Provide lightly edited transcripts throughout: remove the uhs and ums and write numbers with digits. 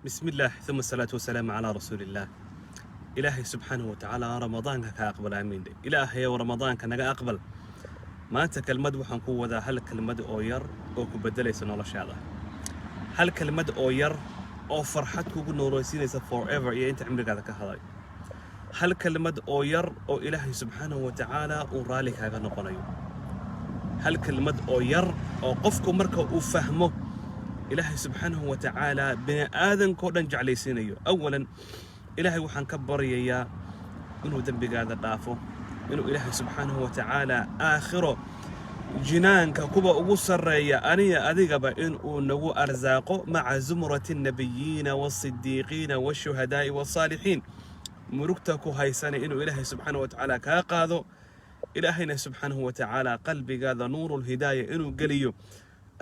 بسم الله ثم الصلاة والسلام على رسول الله. Ilaahay subxaanahu watacaala Ramadaanka ka aqbal, aamiin. Ilaahayow, Ramadaanka naga aqbal. Maanta kelmad waxaan ku wadaa, hal kelmad oo yar oo ku beddelaysa noloshaada, hal kelmad oo yar oo farxad kugu nooleysiinaysa forever iyo inta cimrigaada ka haday, hal kelmad oo yar oo Ilaahay subxaanahu watacaala uu raalli kaaga noqonayo, hal kelmad oo yar oo qofku marka uu fahmo Ilaahay subxaanahu watacaala bini aadankoo dhan jeclaysiinayo. Awalan, Ilaahay waxaan ka baryayaa inuu dembigaada dhaafo, inuu Ilaahay subxaanahu watacaala aakhiro jinaanka kuwa ugu sarreeya aniya adigaba inuu nagu arsaaqo, مع زمرة النبيين والصديقين والشهداء والصالحين. Murugta ku haysana inuu Ilaahay subxaanahu watacaala kaa qaado, Ilaahayna subxaanahu watacaala qalbigaada nuurulhidaaya inuu geliyo,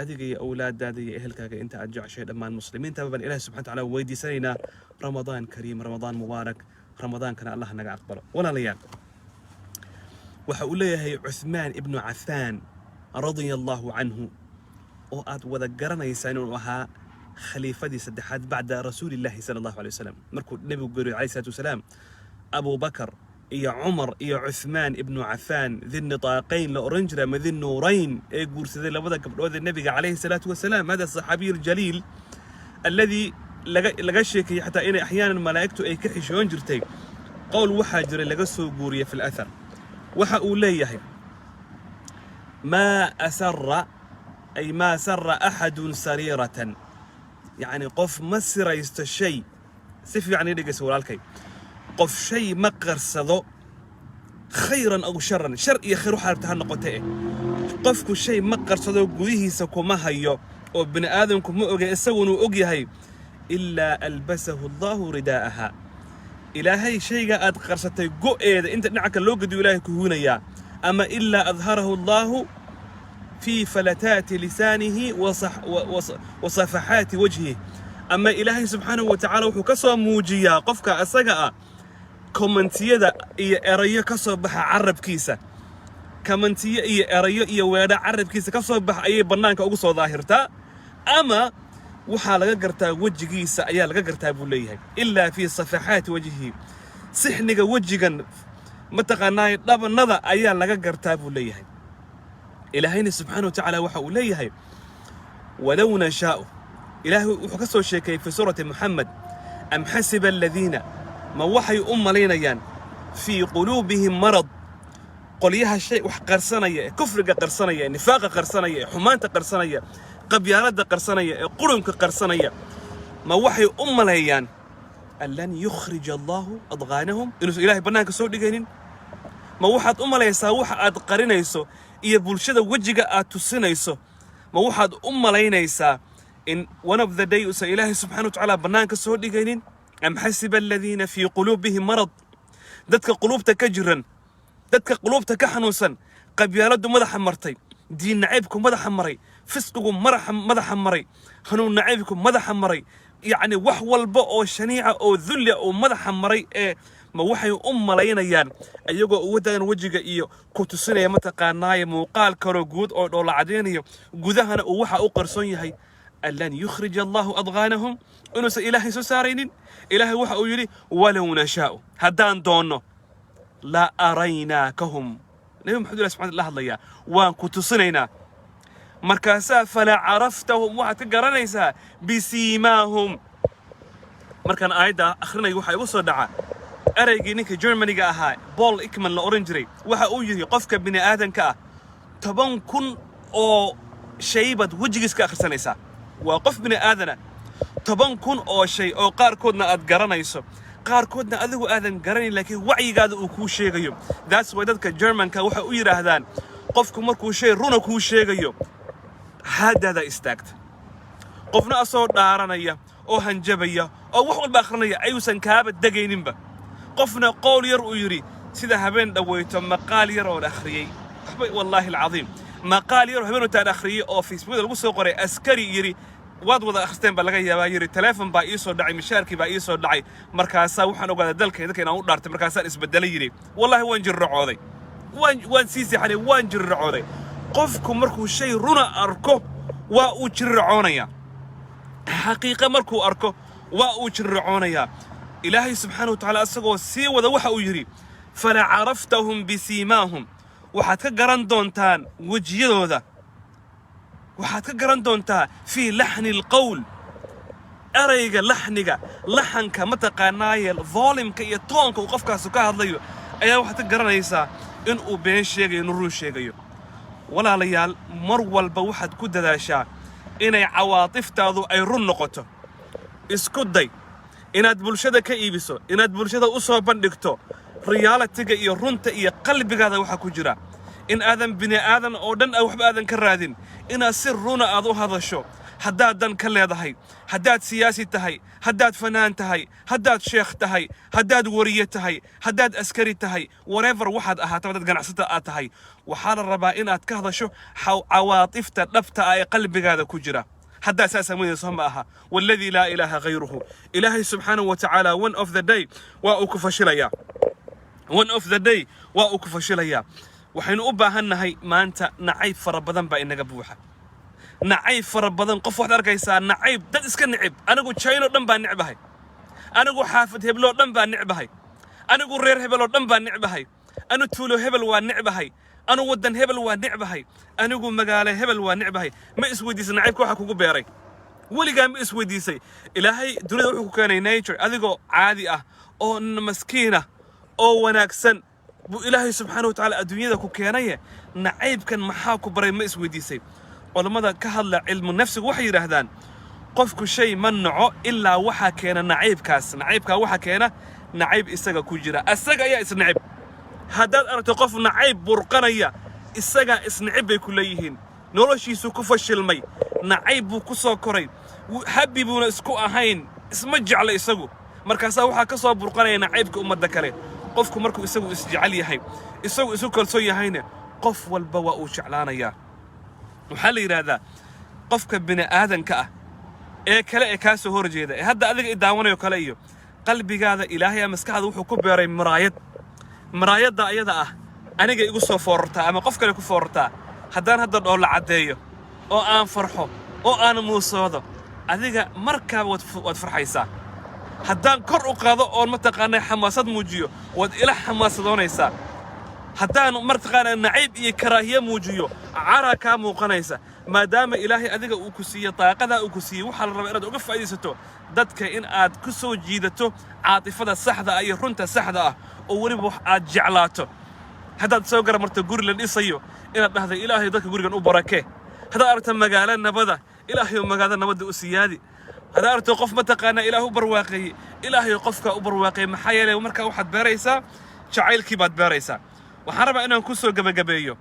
adiga iyo awlaadaada iyo ehelkaaga inta aad jeceshay, dhammaan muslimiintaba baan Ilahay subxana watacaala weydiisanaynaa. Ramadaan kariim, Ramadaan mubaarak, Ramadaankana Allah naga aqbalo. Walaalayaal, waxa uu leeyahay Cuthmaan ibnu Cafaan radia Allahu canhu, oo aad wada garanaysaan inuu ahaa khaliifadii saddexaad bacda rasuulillaahi sala Allahu alay wasalam, markuu nebigu geeriyo calayhi salaatu wasalaam, Abu Bakar iyo Cumar iyo Cuthmaan ibnu Cafaan Dinniطaaqayn la oran jiray ama Dinnuurayn, ee guursaday labada gabdhood ee nebiga calayhi salaatu wasalaam. هذا الصحابي الجليل الذي laga sheekeeyey xataa inay axyaanan malaa'igtu ay ka xishoon jirtay. Qowl waxaa jiray laga soo guuriyey في الأثر, waxa uu leeyahay: ما أسر أي ما سر أحد سريرة, yacni qof ma siraysto shay. Si fiican ii dhegeyso, walaalkay. Qof shay ma qarsado, خيرا أو شرا, shar iyo khayr waxaa rabta ha noqote eh, qofku shay ma qarsado, gudihiisa kuma hayo oo bini aadamku ma oga, isagunuu og yahay, إلا ألبسه الله رداءها. Ilaahay shayga aad qarsatay go'eeda inta dhinaca kale loo gediyo Ilaahay ku huunayaa, ama إلا أظهره الله في فلتات لسانه وصفحات وجهه, ama Ilaahay subxaanahu wa tacaala wuxuu ka soo muujiyaa qofka asaga ah commentiyada iyo erayo ka soo baxa carabkiisa. Commentiyo iyo erayo iyo weedho carabkiisa ka soo baxa ayay bannaanka ugu soo daahirtaa, ama waxaa laga gartaa wejigiisa ayaa laga gartaa buu leeyahay. إلا في صفحات وجهه, sixniga wejigan mataqaanaa dhabanada ayaa laga gartaa buu leeyahay. Ilaahayna subxaana wa tacaala waxa uu leeyahay: ولو نشاء. Ilaahay wuxuu ka soo sheekeeyey في سورة محمد: أم حسب الذين, ma waxay u malaynayaan, في قلوبهم مرض, qolyaha shay wax qarsanaya, ee kufriga qarsanaya, ee nifaaqa qarsanaya, ee xumaanta qarsanaya, qabyaaladda qarsanaya, ee qurunka qarsanaya, ma waxay u maleeyaan أن لن يخرج الله أضغانهم, inuusan Ilahay bannaanka soo dhigaynin? Ma waxaad u malaysaa waxa aad qarinayso iyo bulshada wejiga aad tusinayso, ma waxaad u malaynaysaa in one of the day uusan Ilaahay subxana wa tacaala bannaanka soo dhigaynin? أم حسب الذين في قلوبهم مرض, dadka quluubta ka jiran, dadka quluubta ka xanuunsan, qabyaaladdu madaxa martay, diin nacaybku madaxa maray, fisqigu madaxa maray, hanuun nacaybku madaxa maray, yacni wax walba oo shaniica oo dulli oo madaxa maray, ee ma waxay u malaynayaan iyagoo uga wejiga iyo ku tusinaya mataqaanaaye muuqaal kaloo guud oo dhoola cadaynayo, gudahana uu waxa u qarsoon yahay, أن لن يخرج الله أضغانهم, inuusan Ilaahay soo saaraynin? Ilaahay waxa uu yidhi: ولو نشاء, haddaan doonno, لأريناكهم. Nabi Maxamed ilah subxana la hadlayaa, waan ku tusinaynaa. Markaasaa فلعرفتهم, waxaad ka garanaysaa, بسيماهم. Markaan aayadda akhrinayo waxaa igu soo dhaca ereygii ninka Germaniga ahaa, Paul Ekman la odhan jiray. Waxa uu yidhi: qofka bini aadanka ah 10,000 oo shay baad wejigiis ka akhrisanaysaa. Waa qof bini aadana, 10,000 oo shay oo qaarkoodna aad garanayso, qaarkoodna adigu aadan garanayn, laakiin wacyigaada uu kuu sheegayo. That's why dadka Germanka waxay u yidhaahdaan: qofku markuu shay runa kuu sheegayo, haadaada istaagta. Qofna asoo dhaaranaya oo hanjabaya oo wax walba akhrinaya ayuusan kaaba degayninba. Qofna qowl yar uu yidhi, sida habeen dhaweyto maqaal yar oon akhriyey, waxba wallaahi alcadiim, maqaal yar oo habeen wataan akhriyey oo Facebookda lagu soo qoray, askari yidhi, waad wada akhristeen baa laga yaabaa, yidhi: "Taleefon baa ii soo dhacay, mishaarkii baa ii soo dhacay, markaasaa waxaan ogaaday dalka dadka inaan u dhaartay, markaasaan isbedelay," yidhi. Wallaahi waan jirracooday, waan sii seexanay, waan jirracooday. Qofku markuu shay runa arko waa uu jirracoonaya, xaqiiqo markuu arko. Waa uu jirricoonayaa. Ilaahay subxaana wa tacaala isagoo sii wada waxa uu yidhi: فلعرفتهم بسيماهم. Waxaad ka garan doontaan wejiyadooda, waxaad ka garan doontaa في لحن القول, erayga laxniga, laxanka, mataqaanaaye, volume-ka iyo tone-ka uu qofkaasu ka hadlayo ayaa waxaad ka garanaysaa inuu been sheegayo, inuu run sheegayo. Walaalayaal, mar walba waxaad ku dadaashaa inay cawaatiftaadu ay run noqoto. Isku day inaad bulshada ka iibiso, inaad bulshada u soo bandhigto reality-ga iyo runta iyo qalbigaada waxa ku jira, in aadan bini aadan oo dhan waxba aadan ka raadin, inaad si runa aad u hadasho. Haddaad dan ka leedahay, haddaad siyaasi tahay, haddaad fanaan tahay, haddaad sheekh tahay, haddaad wariye tahay, haddaad askari tahay, whatever waxaad ahaataba, dad ganacsata aad tahay, waxaa la rabaa inaad ka hadasho cawaatifta dhabta ah ee qalbigaada ku jira. Haddaa saa samaynayso, ma aha, والذي لا إله غيره, Ilaahay subxaanahu wa tacaala one of the day waa uu ku fashilayaa. One of the day waa uu ku fashilayaa. Waxaynu u baahannahay maanta, nacayb fara badan baa inaga buuxa, nacayb fara badan. Qof waxaad arkaysaa nacayb dad iska necib. Anigu China oo dhan baa necbahay, anigu xaafad hebloo dhan baa necbahay, anigu reer hebel oo dhan baa necbahay, anu tuulo hebel waa necbahay, anu waddan hebel waa necbahay, anigu magaalo hebel waa necbahay. Ma isweydiisay nacaybka waxa kugu beeray? Weligaa ma isweydiisay? Ilaahay dunida wuxuu ku keenay nature adigoo caadi ah oo maskiin ah oo wanaagsan buu Ilaahay subxaana wa tacaala adduunyada ku keenaye. Nacaybkan maxaa ku baray? Ma isweydiisay? Culammada ka hadla cilmu nafsigu waxay yidhaahdaan, qofku shay ma naco ilaa waxaa keena nacaybkaas. Nacaybkaa waxaa keena nacayb isaga ku jira. Asaga ayaa isnacib. Haddaad aragto qof nacayb burqanaya, isagaa isnacib bay ku leeyihiin. Noloshiisu ku fashilmay, nacayb buu ku soo koray, happy buuna isku ahayn, isma jecla isagu. Markaasaa waxaa ka soo burqanaya nacaybka ummadda kale. Qofku markuu isagu isjecel yahay, isagu isu kalsoon yahayna, qof walba waa uu jeclaanayaa. Waxaa la yidhaahdaa, qofka bini aadanka ah ee kale ee kaa soo horjeeda, ee hadda adiga i daawanayo kale, iyo qalbigaada Ilaahay maskaxda wuxuu ku beeray muraayad. Muraayadda ayada ah aniga igu soo foorartaa ama qof kale ku foorartaa. Haddaan hadda dhoolla caddeeyo oo aan farxo oo aan muusoodo, adiga markaaba waad farxaysaa. Haddaan kor u qaado oon mataqaanaa xamaasad muujiyo, waad ila xamaasadoonaysaa. Haddaan mataqaanaa nacayb iyo karaahiye muujiyo, caraa kaa muuqanaysa. Maadaama Ilaahay adiga uu ku siiyey daaqadaa uu ku siiyey, waxaa la rabaa inaad uga faa'iidaysato dadka, in aad ku soo jiidato caatifada saxda ah iyo runta saxda ah, oo weliba wax aad jeclaato. Haddaad soo garamarto guri la dhisayo, inaad dhahda: "Ilaahay, dadka gurigan u barakee." Haddaad aragto magaalo nabada, "Ilaahayo, magaalada nabadda u siyaadi." Haddaad aragto qof mataqaanaa Ilaah u barwaaqeeyey, "Ilaahayo, qofka u barwaaqeeyey." Maxaa yeelay, markaa waxaad beeraysaa jacaylkii baad beeraysaa. Waxaan rabaa inaan ku soo gebagabeeyo,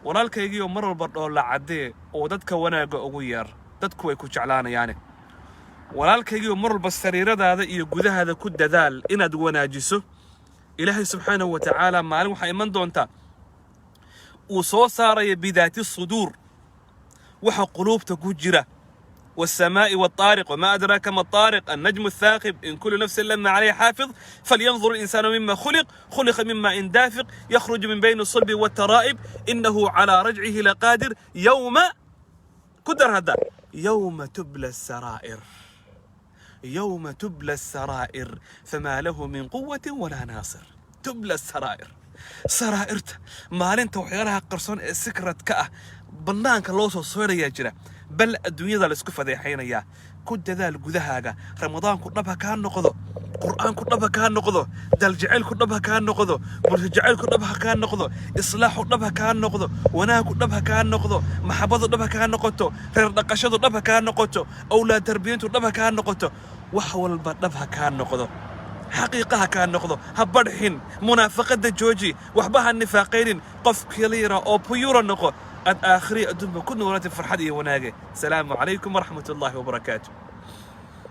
walaalkaygiioo, mar walba dhoolla caddee oo dadka wanaagga ugu yeer, dadku way ku jeclaanayaane. Walaalkaygiioo, mar walba sariiradaada iyo gudahaada ku dadaal inaad wanaajiso. Ilaahay subxaanahu wa tacaala maalin waxaa iman doontaa uu soo saaraya بذات الصدور, waxa quluubta ku jira. والسماء والطارق وما أدراك ما الطارق النجم الثاقب إن كل نفس لما عليها حافظ فلينظر الإنسان مما خلق خلق من ماء دافق يخرج من بين الصلب والترائب إنه على رجعه لقادر يوم قدر هذا يوم تبلى السرائر يوم تبلى السرائر فما له من قوة ولا ناصر. تبلى السرائر, saraa'irta, maalinta waxyaalaha qarsoon ee secret-ka ah bannaanka loo soo soyrayaa jira, bal adduunyada la isku fadeexaynayaa. Ku dadaal gudahaaga. Ramadaanku dhab ha kaa noqdo, Qur'aanku dhab ha kaa noqdo, daljacaylku dhab ha kaa noqdo, bulsho jacaylku dhab ha kaa noqdo, islaaxu dhab ha kaa noqdo, wanaagku dhab ha kaa noqdo, maxabadu dhab ha kaa noqoto, reer dhaqashadu dhab ha kaa noqoto, awlaad tarbiyantu dhab ha kaa noqoto, wax walba dhab ha kaa noqdo, xaqiiqa ha kaa noqdo. Ha badhxin, munaafaqada jooji, waxba ha nifaaqaynin. Qof clear ah oo pure noqo, aad aakhiriya adduunba ku noolaatay farxad iyo wanaage. Salaamu calaykum waraxmat ullaahi wabarakaatu.